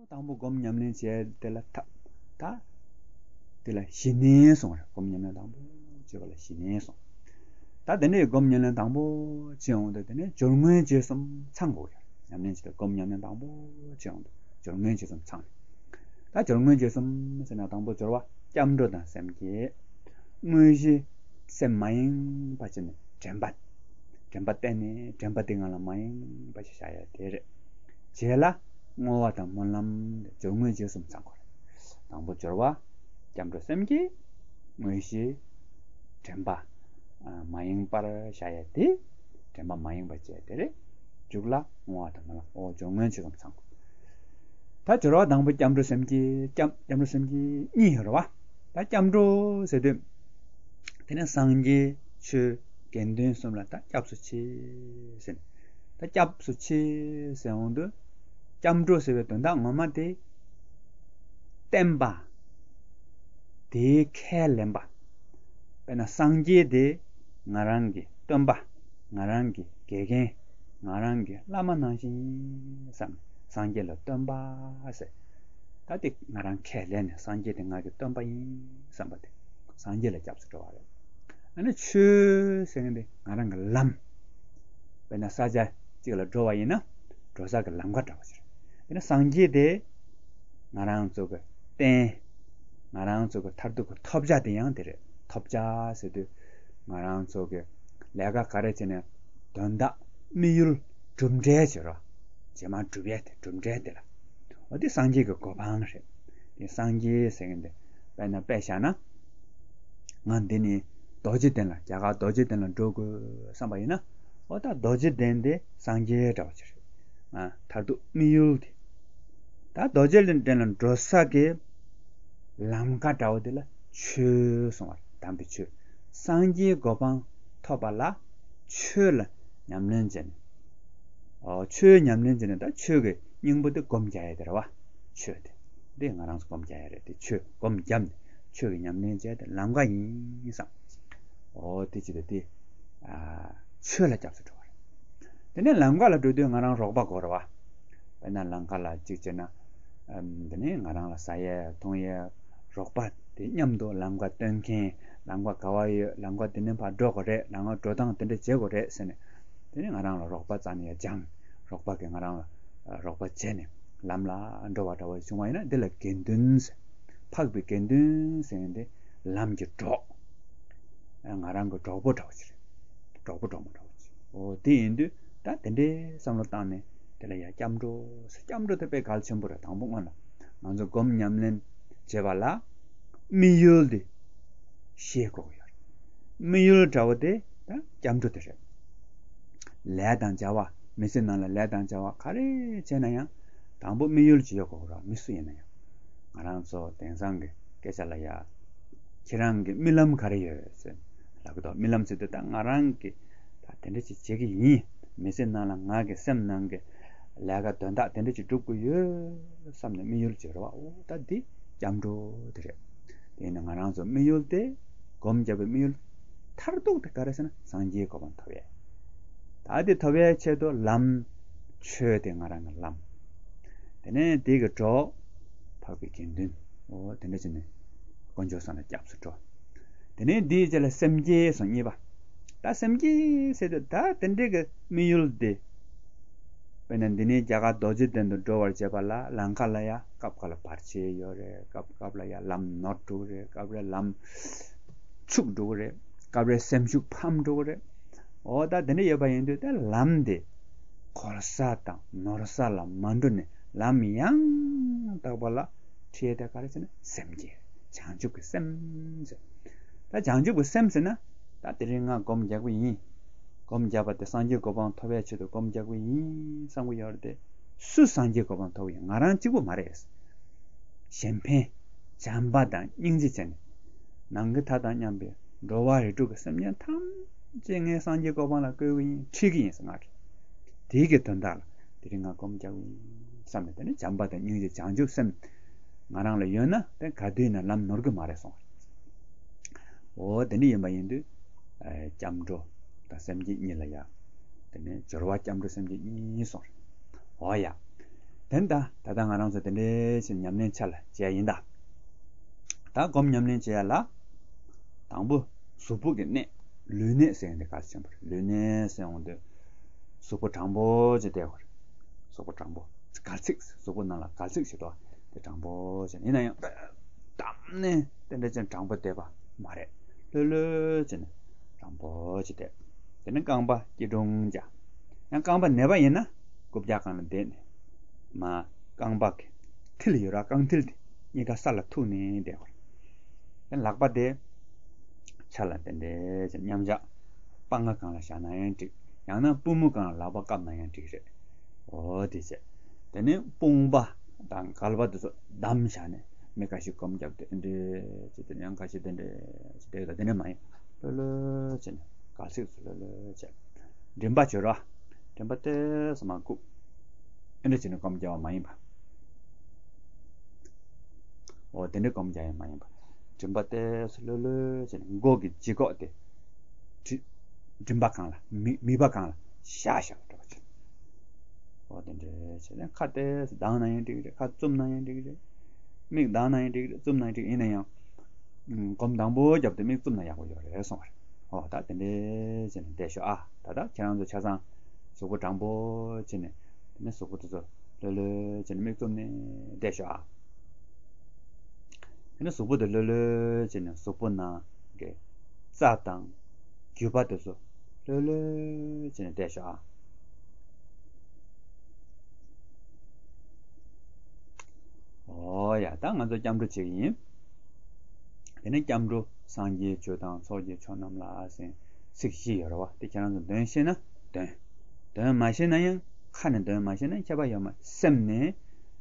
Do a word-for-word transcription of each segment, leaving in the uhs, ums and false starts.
དང་པོ་སྒོམ་ཉམས་ལེན་བྱས་དེ་ལ་ཐ་ད་དེ་ལ་གཞི་གནས་གསུངས་རེད། སྒོམ་ཉམས་ལེན་དང་པོ་བྱེད་པ་ལ་གཞི་གནས་གསུངས། ད་དེ་འདྲའི་སྒོམ་ཉམས་ལེན་དང་པོ་བྱེད་འོང་དུས་དེ་ནས་སྦྱོར་དངོས་རྗེས་གསུམ་ཚང་དགོས་ཡོད། ཉམས་ལེན་བྱེད་དུས་སྒོམ་ཉམས་ལེན་དང་པོ་བྱེད་འོང་དུས་སྦྱོར་དངོས་རྗེས་གསུམ་ཚང་རེད། ད་སྦྱོར་དངོས་རྗེས་གསུམ་ཟེར་ན་དང་པོ་སྦྱོར་བ་སྐྱབས་འགྲོ་དང་སེམས་བསྐྱེད། དངོས་གཞི་སེམས་མ་ཡེངས་པ་བྱས་ནས་དྲན་པ། དྲན་པ་གཏད་ནས་དྲན་པ་དེ་ངང་ལ་མ་ཡེངས་པ་ཞིག་བཞག་ཡ་དེ་རེད། རྗེས་ལ་བསྔོ་བ་དང་སྨོན་ལམ་སྦྱོར་དངོས་རྗེས་གསུམ་ཚང་དགོས་རེད། དང་པོ་སྦྱོར་བ་སྐྱབས་འགྲོ་སེམས་བསྐྱེད། དངོས་གཞི་དྲན་པ་མ་ཡེངས་པར་བཞག་ཡ་དེ། དྲན་པ་མ་ཡེངས་པ་བྱས་དེ་རེད། མཇུག་ལ་བསྔོ་བ་དང་སྨོན་ལམ། འོ་སྦྱོར་དངོས་རྗེས་གསུམ་ཚང་དགོས། ད་སྦྱོར་བ་དང་པོ་སྐྱབས་འགྲོ་སེམས་བསྐྱེད། སྐྱབས་སྐྱབས་འགྲོ་སེམས་བསྐྱེད་གཉིས་ཡོད་རེད་བ། ད་སྐྱབས་འགྲོ་ཟེར་དུས་དེ་ནས་སངས་རྒྱས་ཆོས་དགེ་འདུན་གསུམ་ལ་ད་སྐྱབས་སུ་མཆི་ཟེར། ད་སྐྱབས་སུ་མཆི་ཟེར་འོང་དུས་སྐྱབས་འགྲོ་ཟེར་བའི་དོན་དག་ངོ་མ་དེ་བསྟེན་པ། དེའི་ཁས་ལེན་པ། དཔེར་ན་སངས་རྒྱས་དེ་ང་རང་གི་སྟོན་པ། ང་རང་གི་དགེ་རྒན། ང་རང་གི་བླ་མ་ནང་བཞིན་ཡིན་བསམ་ནས་སངས་རྒྱས་ལ་སྟོན་པ་ཟེར། ད་དེ་ང་རང་ཁས་ལེན་ནས་སངས་རྒྱས་དེ་ང་གི་སྟོན་པ་ཡིན་བསམ་པ་དེ་སངས་རྒྱས་ལ་སྐྱབས་སུ་འགྲོ་བ་རེད། ཨ་ནི་ཆོས་ཟེར་མཁན་དེ་ང་རང་གི་ལམ། དཔེར་ན་ས་ཆ་གཅིག་ལ་འགྲོ་བ་ཡིན་ན་འགྲོ་ས་གི་ལམ་ཁ་འདྲ་བོ་ཞིག་རེད། དེ་ནི་སངས་རྒྱས་དེ་ང་རང་ཚོ་གི་རྟེན། ང་རང་ཚོ་གི་མཐར་ཐུག་གི་ཐོབ་བྱ་དེ་ཡང་དེ་རེད། ཐོབ་བྱ་ཟེར་དུས་ང་རང་ཚོ་གི་ལས་ཀ་ག་རེ་བྱས་ནས་དོན་དག་དམིགས་ཡུལ་གྲུབ་འབྲས་བྱེད་རོགས། རྗེས་མ་གྲུབ་ཡས་དེ་གྲུབ་འབྲས་དེ་ལ། འོ་དེ་སངས་རྒྱས་ཀྱི་གོ་འཕང་རེད། དེ་སངས་རྒྱས་ཟེར་མཁན་དེ་དཔེར་ན་དཔེ་བཞག་ན། ང་འདི་ནས་རྡོ་རྗེ་གདན་ལ་རྒྱ་གར་རྡོ་རྗེ་གདན་ལ་འགྲོ་དགོས་བསམ་པ་ཡིན་ན། འོ་ད་རྡོ་རྗེ་གདན་དེ་སངས་རྒྱས་འདྲ་བོ་ཅིག་རེད། ང་མཐར་ཐུག་དམིགས་ཡུལ་དེ། ད་རྡོ་རྗེ་གདན་ལ་འགྲོ་ས་གི་ལམ་ཁ་འདྲ་བོ་དེ་ལ་ཆོས་གསུང་བ་རེད། དམ་པའི་ཆོས། སངས་རྒྱས་གོ་འཕང་ཐོབ་པ་ལ་ཆོས་ལ་ཉམས་ལེན་བྱས་ནས། ཨོ་ཆོས་ཉམས་ལེན་བྱས་ནས་ད་ཆོས་ཀྱི་སྙིང་པོ་དེ་སྒོམ་རྒྱག་ཡ་དེ་རེད་བ། ཆོས་དེ། འདི་ང་རང་ཚོ་སྒོམ་རྒྱག་ཡ་རེད་དེ། ཆོས་སྒོམ་བརྒྱབ་ནས་ཆོས་ཀྱི་ཉམས་ལེན་བྱས་ཏེ་ལམ་ཁ་ཡིན་བསམ། ཨོ་དེ་ཅི་སྟེ་དེ། ཨ་ཆོས་ལ་སྐྱབས་སུ་འགྲོ་བ་རེད། དེ་ནས་ལམ་ཁ་ལ་འགྲོ་དུས་ང་རང་རོགས་པ་དགོས་རེད་བ། དཔེར་ན་ལམ་ཁ་ལ་གཅིག་བྱས་ན། ཨམ་དེ་ནས་ང་རང་ལ་ཟ་ཡས་འཐུང་ཡས་རོགས་པ་དེ་མཉམ་དུ་ལམ་ཁ་སྟོན་མཁན། ལམ་ཁ་ག་བ་ཡོད། ལམ་ཁ་དེ་ནས་ཕར་འགྲོ་དགོས་རེད། ལམ་ཁ་འགྲོ་སྟངས་དེ་འདྲ་བྱེད་དགོས་རེད་ཟེར་ནས། དེ་ནས་ང་རང་ལ་རོགས་པ་རྩ་ནས་ཡ་སྦྱངས། རོགས་པ་གིས་ང་རང་ལ་རོགས་པ་བྱས་ནས་ལམ་ལ་འགྲོ་བ་འདྲ་བོ་བྱུང་བ་ཡིན་ན་འདི་ལ་དགེ་འདུན་ཟེར། འཕགས་པའི་དགེ་འདུན་ཟེར་མཁན་དེ་ལམ་གྱི་གྲོགས། ང་རང་གི་གྲོགས་པོ་འདྲ་བོ་ཅིག་རེད། གྲོགས་པོ་གྲོགས་མོ་འདྲ་བོ་ཅིག་འོ་དེ་ཡིན་དུས་ད་དེ་འདྲའི་བསམ་བློ་བཏང་ནས་དེ་ལ་ཡ་སྐྱབས་འགྲོ་ཟེར། སྐྱབས་འགྲོ་དེ་དཔེ་གལ་ཆེན་པོ་རེད། དང་པོ་སྔོན་ལ་ང་ཚོ་སྒོམ་ཉམས་ལེན་བྱེད་པ་ལ་དམིགས་ཡུལ་དེ་ཤེས་དགོས་ཀྱི་ཡོད་རེད། དམིགས་ཡུལ་འདྲ་བོ་དེ་ད་སྐྱབས་འགྲོ་དེ་རེད། ལས་དང་བྱ་བ། མི་ཚེ་ནང་ལ་ལས་དང་བྱ་བ་ག་རེ་བྱས་ན་ཡང་དང་པོ་དམིགས་ཡུལ་ཅིག་ཡོད་དགོས་རེད། མི་སུ་ཡིན་ན་ཡང་། ང་རང་ཚོ་དེང་སང་གི་སྐད་ཆ་ལ་ཡ། ཁྱེད་རང་གི་རྨི་ལམ་ག་རེ་ཡོད་ཟེར་ལབ་ཀྱི་འདུག་རྨི་ལམ་ཟེར་དུས་ད་ང་རང་གི་ད་དེ་འདྲ་ཅིག་བྱེད་ཀྱི་ཡིན། མི་ཚེ་ནང་ལ་ང་གི་སེམས་ནང་གི་ལས་ཀ་དོན་དག་དེ་འདྲ་ཅིག་སྒྲུབ་ཀྱི་ཡོད་བསམ་ནས་དམིགས་ཡུལ་ཅིག་རེད་བ། འོ་ད་འདི་སྐྱབས་འགྲོ་དེ་རེད། དེ་ཡིན་ན་ང་རང་ཚོ་དམིགས་ཡུལ་དེ། སྒོམ་རྒྱག་པའི་དམིགས་ཡུལ་མཐར་ཐུག་དེ་ག་རེ་ཟེར་ན་སངས་རྒྱས་གོ་འཕང་ཐོབ་ཡས། ད་དེ་ཐོབ་ཡས་ཆེད་དུ་ལམ། ཆོས་དེ་ང་རང་གི་ལམ། དེ་ནས་དེ་གི་གྲོགས། འཕགས་པའི་དགེ་འདུན། འོ་དེ་འདྲ་བྱས་ནས་དཀོན་མཆོག་གསུམ་ལ་སྐྱབས་སུ་འགྲོ། དེ་ནས་དེའི་རྗེས་ལ་སེམས་བསྐྱེད་སོང་གཉིས་པ། ད་སེམས་བསྐྱེད་ཟེར་དུས་ད་དེ་འདྲའི་གི་དམིགས་ཡུལ་དེ། དཔེར་ན་འདི་ནས་རྒྱ་གར་རྡོ་རྗེ་གདན་དུ་འགྲོ་བར་བྱེད་པ་ལ་ལམ་ཁ་ལ་ཡ་སྐབས་ཁ་ལ་བར་ཆད་ཡོད་རེད། སྐབས་སྐབས་ལ་ཡ་ལམ་ནོར་འགྲོ་གི་རེད། སྐབས་རེ་ལམ་འཆུག་འགྲོ་གི་རེད། སྐབས་རེ་སེམས་ཤུགས་ཕམ་འགྲོ་གི་རེད། འོ་ད་དེ་འདྲ་ཡོད་པ་ཡིན་དུས་ད་ལམ་དེ་འཁོར་ས་དང་ནོར་ས་ལ་མ་འགྲོ་ནས་ལམ་ཡང་དག་པ་ལ་ཁྲིད་ཡས་དེ་ག་རེ་ཟེར་ན་སེམས་བསྐྱེད། བྱང་ཆུབ་ཀྱི་སེམས་ཟེར། ད་བྱང་ཆུབ་ཀྱི་སེམས་ཟེར་ན། ད་དེ་རིང་ང་སྒོམ་རྒྱག་པ་ཡིན། སྒོམ་རྒྱག་པ་དེ་སངས་རྒྱས་གོ་འཕང་ཐོབ་པའི་ཆེད་དུ་སྒོམ་རྒྱག་པ་ཡིན་བསམ་གྱི་ཡོད་རེད་དེ། སུས་སངས་རྒྱས་གོ་འཕང་ཐོབ་ཡིན། ང་རང་གཅིག་པུ་མ་རེད། གཞན་ཕན། བྱམས་པ་དང་སྙིང་རྗེ་བྱས་ནས། ནང་གི་མཐའ་དང་མཉམ་པའི་འགྲོ་བ་རིགས་དྲུག་གི་སེམས་ཅན་ཐམས་ཅད་ངས་སངས་རྒྱས་གོ་འཕང་ལ་བཀོད་ཀྱི་ཡིན། ཁྲིད་ཀྱི་ཡིན་ཟེར་ང་རེད། དེའི་གི་དོན་དག་ལ་དེ་རིང་ང་སྒོམ་རྒྱག་གི་ཡིན་བསམ་ནས། དེ་ནི་བྱམས་པ་དང་སྙིང་རྗེ་བྱང་ཆུབ་སེམས་ང་རང་ལ་ཡོད་ན་དེ་ག་དུས་ཡིན་ན་ལམ་ནོར་གི་མ་རེད་གསུངས་པ་རེད། འོ་དེ་འདྲ་ཡིན་པ་ཡིན་དུས། ཨ་སྐྱབས་འགྲོ་དང་སེམས་བསྐྱེད་གཉིས་ལ་ཡ། དེ་ནས་སྦྱོར་བ་སྐྱབས་འགྲོ་སེམས་བསྐྱེད་གཉིས་གསུངས་རེད། འོ་ཡ། དེ་ད་ད་ལྟ་ང་རང་ཚོ་དེ་འདྲའི་ཞིག་ཉམས་ལེན་ཆ་ལ་བྱས་ཡིན་ད། ད་སྒོམ་ཉམས་ལེན་བྱེད་ཡ་ལ། དང་པོ་གཟུགས་པོ་གི་གནས། ལུས་གནས་ཟེར་ཡ་འདི་གལ་ཆེན་པོ་རེད། ལུས་གནས་ཟེར་འོང་དུས། གཟུགས་པོ་དྲང་པོ་ཅིག་བསྡད་དགོས་རེད། གཟུགས་པོ་དྲང་པོ། གལ་ཚིགས། གཟུགས་པོ་ནང་ལ་གལ་ཚིགས་ཤིག་འདུག་དེ་དྲང་པོ་ཅིག་ཡིན་ན་ཡང་། གཏམ་ནས་དེ་འདྲ་ཅན་དྲང་པོ་བསྡད་པ་མ་རེད། ལྷོད་ལྷོད་བྱས་ནས་དྲང་པོ་ཅིག་བསྡད། དེ་ནས་རྐང་པ་སྐྱིལ་ཀྲུང་བརྒྱབ། ཡང་རྐང་པ་ན་བ་ཡིན་ན་རྐུབ་བཀྱག་སྒང་ལ་བསྡད་ནས། མ། རྐང་པ་གི་མཐིལ་ཡོད་ར། རྐང་མཐིལ་དེ་གཉིས་ཀ་ས་ལ་ཐུག་ནས་བསྡད་པ་རེད། ཡང་ལག་པ་དེ་ཕྱག་ལ་དེ་འདྲ་ཅིག་མཉམ་བཞག་པང་ང་སྒང་ལ་བཞག་ན་ཡང་འགྲིག་ཡང་ན་པུས་མོ་སྒང་ལ་ལག་པ་བཀབ་ན་ཡང་འགྲིག་རེད། འོ་དེ་བྱས། དེ་ནས་དཔུང་པ་དང་ག་ལ་བ་དེ་ཚོ་བསྡམས་བཞག་ནས་མི་ཁ་ཤས་སྒོམ་བརྒྱབ་སྟེ་འདྲེ་ཅེས་དེ་ཡང་ཁ་ཤས་དེ་འདྲེ་ཅེས་དེ་དང་དེ་འདྲེ་མ་ཡིན། ལྷོད་ལྷོད་བྱས་ནས་གལ་སྲིད་ཚོ་ལྷོད་ལྷོད་བྱས། མགྲིན་པ་བྱོལ་ར། མགྲིན་པ་ཏོག་ཙམ་མར་བཀུག་འདྲེ་བྱས་ནས་སྒོམ་བརྒྱབ་པ་མ་ཡིན་པ། འོ་དེ་འདྲེ་སྒོམ་བརྒྱབ་ཡ་མ་ཡིན་པ། མགྲིན་པ་ཏོག་ཙམ་ལྷོད་ལྷོད་བྱས་ནས་མགོ་གི་ལྗིད་ཁོག་དེ། མགྲིན་པ་སྒང་ལ་མིད་མིད་པ་སྒང་ལ་བཞག་བཞག་འགྲོ་བ་བྱས། འོ་དེ་འདྲ་བྱས་ནས་ཁ་ཏོག་ཙམ་གདངས་ན་ཡང་འགྲིག་རེད། ཁ་བཙུམ་ན་ཡང་འགྲིག་རེད། མིག་གདངས་ན་ཡང་འགྲིག་རེད། བཙུམ་ན་ཡང་འགྲིག་ཡིན་ན་ཡང་། སྒོམ་དང་པོ་བརྒྱབ་དུས་མིག་བཙུམ་ན་ཡག་པོ་ཡོད་རེད་གསུངས་པ་རེད། འོ་ད་དེ་འདྲ་བྱས་ནས་བསྡད་ཤོག་ཨ། ད་ལྟ་ཁྱེད་རང་ཚོ་ཆ་ཚང་གཟུགས་པོ་དྲང་པོ་བྱས་ནས། དེ་ནས་གཟུགས་པོ་དེ་ཚོ་ལྷོད་ལྷོད་བྱས་ནས་མིག་བཙུམ་ནས་བསྡད་ཤོག་ཨ། དེ་ནས་གཟུགས་པོ་དེ་ལྷོད་ལྷོད་བྱས་ནས་གཟུགས་པོ་ནང་གི་རྩ་དང་རྒྱུས་པ་དེ་ཚོ་ལྷོད་ལྷོད་བྱས་ནས་བསྡད་ཤོག་ཨ། འོ་ཡ། ད་ང་ཚོ་སྐྱབས་འགྲོ་བྱེད་ཀྱི་ཡིན། དེ་ནས་སྐྱབས་འགྲོ་སངས་རྒྱས་ཆོས་དང་ཚོགས་ཀྱི་མཆོག་རྣམས་ལ་ཟེར་ཚིག་བཞི་ཡོད་རེད་བ། དེ་ཁྱེད་རང་ཚོ་འདོན་ཤེས་ན་འདོན། འདོན་མ་ཤེས་ན་ཡང་ཁ་ནས་འདོན་མ་ཤེས་ན་ཁྱད་པར་ཡོད་མ་རེད། སེམས་ནས་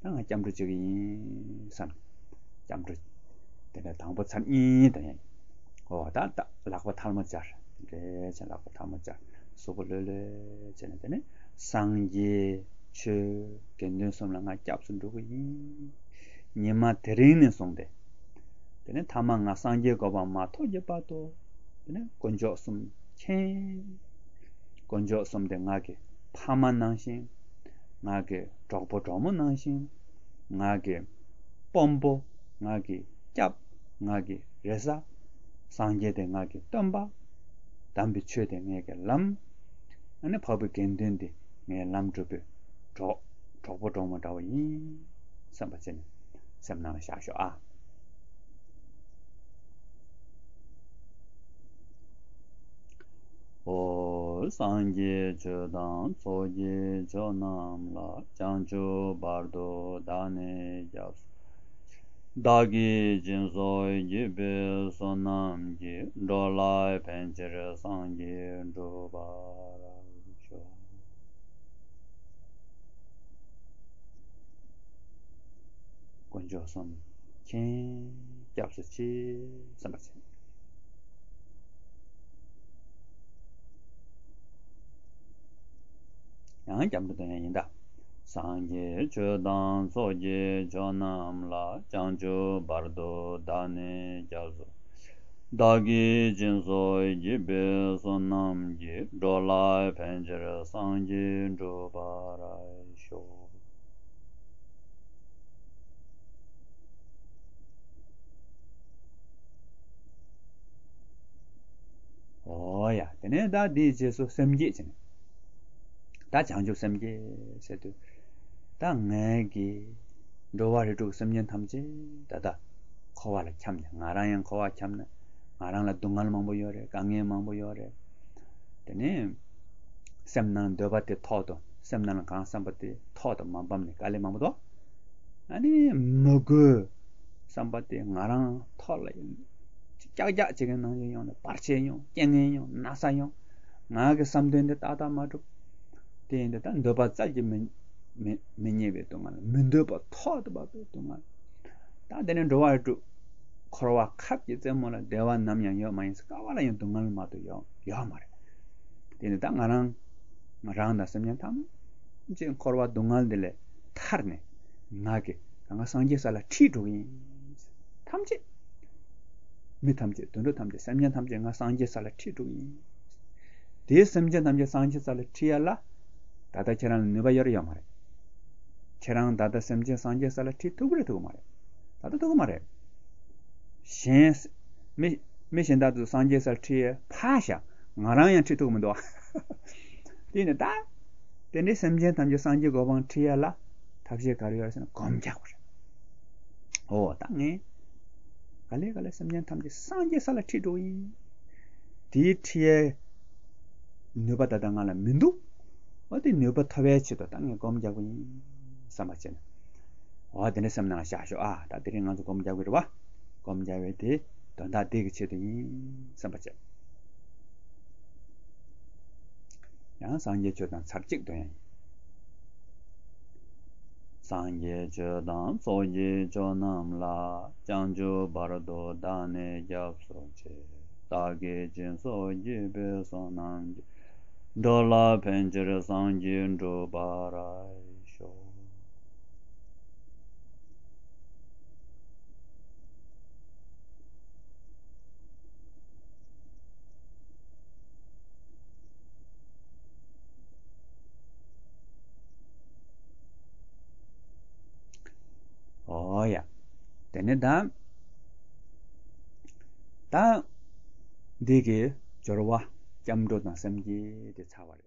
ད་ང་སྐྱབས་འགྲོ་བྱེད་ཀྱི་ཡིན་བསམ། སྐྱབས་འགྲོ། དེ་ནས་དང་པོ་ཚར་གཉིས་འདོན་ཡ་ཡིན། འོ་ད་ད་ལག་པ་ཐལ་མོ་སྦྱར། འདྲེ་བྱས་ལག་པ་ཐལ་མོ་སྦྱར། གཟུགས་པོ་ལྷོད་ལྷོད་བྱས་ནས། དེ་ནས་སངས་རྒྱས་ཆོས་དགེ་འདུན་གསུམ་ལ་ང་སྐྱབས་སུ་འགྲོ་གི་ཡིན། ཉི་མ་དེ་རིང་ནས་བཟུང་སྟེ། དེ་ནས་ཐ་མ་ང་སངས་རྒྱས་གོ་འཕང་མ་ཐོབ་ཀྱི་བར་དུ། དེ་ནས་དཀོན་མཆོག་གསུམ་མཁྱེན། དཀོན་མཆོག་གསུམ་དེ་ང་གི་ཕ་མ་ནང་བཞིན། ང་གི་གྲོགས་པོ་གྲོགས་མོ་ནང་བཞིན། ང་གི་དཔོན་པོ། ང་གི་སྐྱབས། ང་གི་རེ་ས། སངས་རྒྱས་དེ་ང་གི་སྟོན་པ། དམ་པའི་ཆོས་དེ་ངེད་ཀྱི་ལམ། ཨ་ནི་འཕགས་པའི་དགེ་འདུན་དེ་ངའི་ལམ་སྒྲུབ་པའི་གྲོགས། གྲོགས་པོ་གྲོགས་མོ་འདྲ་བོ་ཡིན་བསམ་པ་བྱས་ནས་སེམས་ནང་ལ་བཞག་ཤོག་ཨ། འོ། སངས་རྒྱས་ཆོས་དང་ཚོགས་ཀྱི་མཆོག་རྣམས་ལ། བྱང་ཆུབ་བར་དུ་བདག་ནི་སྐྱབས་སུ། བདག་གིས་སྦྱིན་སོགས་བགྱིས་པའི་བསོད་ནམས་ཀྱིས། འགྲོ་ལ་ཕན་ཕྱིར་སངས་རྒྱས་འགྲུབ་པར་ཤོག། དཀོན་མཆོག་གསུམ་མཁྱེན། སྐྱབས་སུ་མཆི་བསམ་པ་བྱས། ཡང་སྐྱབས་འགྲོ་འདོན་ཡ་ཡིན་ད། སངས་རྒྱས་ཆོས་དང་ཚོགས་ཀྱི་མཆོག་རྣམས་ལ། བྱང་ཆུབ་བར་དུ་བདག་ནི་སྐྱབས་སུ། བདག་གིས་སྦྱིན་སོགས་བགྱིས་པའི་བསོད་ནམས་ཀྱིས། འགྲོ་ལ་ཕན་ཕྱིར་སངས་རྒྱས་འགྲུབ་པར་ཤོག། འོ་ཡ། དེ་ནས་ད་འདིའི་རྗེས་སུ་སེམས་བསྐྱེད་བྱས་ནས། ད་བྱང་ཆུབ་སེམས་བསྐྱེད་ཟེར་དུས། ད་ངའི་གི་འགྲོ་བ་རིགས་དྲུག་སེམས་ཅན་ཐམས་ཅད་ད་ལྟ་འཁོར་བ་ལ་འཁྱམས་ནས། ང་རང་ཡང་འཁོར་བ་འཁྱམས་ནས། ང་རང་ལ་སྡུག་བསྔལ་མང་པོ་ཡོད་རེད། དཀའ་ངལ་མང་པོ་ཡོད་རེད། དེ་ནས་སེམས་ནང་འདོད་པ་དེ་ཐོག་ཏུ། སེམས་ནང་ལ་གང་བསམ་པ་དེ་ཐོག་ཏུ་མ་བབས་ནས་དཀའ་ལས་མང་པོ་འདུག་ཨ་ནི་མི་དགོས་བསམ་པ་དེ་ང་རང་ཐོག་ལ་ཀྱག་ཀྱག་བྱེད་མཁན་ནང་བཞིན་ཡོང་ནས་བར་ཆད་ཡོང་། རྐྱེན་ངན་ཡོང་། ན་ཚ་ཡོང་། ང་གི་བསམ་དོན་དེ་ཏག་ཏག་མ་འགྲུབ། དེ་ཡིན་དུས་ད་འདོད་པ་བཙལ་གྱི་མི་མི་མི་རྙེད་པའི་སྡུག་བསྔལ། མི་འདོད་པ་ཐོག་ཏུ་བབས་པའི་སྡུག་བསྔལ། ད་དེ་ནས་འགྲོ་བ་རིགས་དྲུག་འཁོར་བ་ཁབ་ཀྱི་རྩེ་མོ་ལ་བདེ་བ་ནམ་ཡང་ཡོད་མ་ཡིན་ཟེར། ག་བ་ལ་ཡང་སྡུག་བསྔལ་མ་གཏོགས་ཡོད་ཡོད་མ་རེད། དེ་ནི་ད་ང་རང་ང་རང་དང་སེམས་ཅན་ཐམས་ཅད་འཁོར་བ་སྡུག་བསྔལ་འདི་ལས་ཐར་ནས། ང་གི་ད་ང་སངས་རྒྱས་ས་ལ་ཁྲིད་འགྲོ་གི་ཡིན། ཐམས་ཅད། མི་ཐམས་ཅད། དུད་འགྲོ་ཐམས་ཅད། སེམས་ཅན་ཐམས་ཅད་ང་སངས་རྒྱས་ས་ལ་ཁྲིད་འགྲོ་གི་ཡིན། དེའི་སེམས་ཅན་ཐམས་ཅད་སངས་རྒྱས་ས་ལ་ཁྲིད་ཡ་ལ། ད་ལྟ་ཁྱེད་རང་ལ་ནུས་པ་ཡོད་རེད་ཡོད་མ་རེད། ཁྱེད་རང་ད་ལྟ་སེམས་ཅན་སངས་རྒྱས་ས་ལ་ཁྲིད་ཐུབ་ཀྱི་རེད་ཐུབ་ཀྱི་མ་རེད། ད་ལྟ་ཐུབ་ཀྱི་མ་རེད། གཞན་མི་མི་གཞན་དག་ཚོ་སངས་རྒྱས་སར་ཁྲིད་ཡས་ཕར་བཞག་ང་རང་ཡང་ཁྲིད་ཐུབ་ཀྱི་མི་འདུག་དེ་ནི་ད་དེ་འདྲའི་སེམས་ཅན་ཐམས་ཅད་སངས་རྒྱས་གོ་འཕང་ཁྲིད་ཡས་ལ་ཐབས་ཤེས་ག་རེ་ཡོད་ཟེར་ན་སྒོམ་རྒྱག་པ་རེད། ཨོ་ད་ངས་ག་ལེ་ག་ལེ་སེམས་ཅན་ཐམས་ཅད་སངས་རྒྱས་ས་ལ་ཁྲིད་འགྲོ་ཡིན། དེའི་ཁྲིད་ཡས་ནུས་པ་ད་ལྟ་ང་ལ་མི་འདུག་ཨོ་དེ་ནུས་པ་ཐོབ་པའི་ཆེད་དུ་ད་ངས་སྒོམ་རྒྱག་པ་ཡིན་བསམ་པ་བྱས་ནས། འོ་དེ་འདྲ་སེམས་ནང་ལ་བཞག་ཤོག་ཨ་ད་དེ་རིང་ང་ཚོ་སྒོམ་རྒྱག་གི་རེད་བ། སྒོམ་རྒྱག་པའི་དེ་དོན་དག་འདི་གི་ཆེད་དུ་ཡིན་བསམ་པ་བྱས། ཡང་སངས་རྒྱས་ཆོས་དང་ཚར་གཅིག་འདོན་ཡ་ཡིན། སངས་རྒྱས་ཆོས་དང་ཚོགས་ཀྱི་མཆོག་རྣམས་ལ། བྱང་ཆུབ་བར་དུ་བདག་ནི་སྐྱབས་སུ་མཆི། བདག་གིས་སྦྱིན་སོགས་བགྱིས་པའི་བསོད་ནམས་ཀྱིས། འགྲོ་ལ་ཕན་ཕྱིར་སངས་རྒྱས་འགྲུབ་པར་ཤོག་ཨོ་ཡ། དེ་ནས་ད། ད། འདི་གི་སྦྱོར་བ་སྐྱབས་འགྲོ་དང་སེམས་བསྐྱེད་དེ་ཚར་བ་རེད།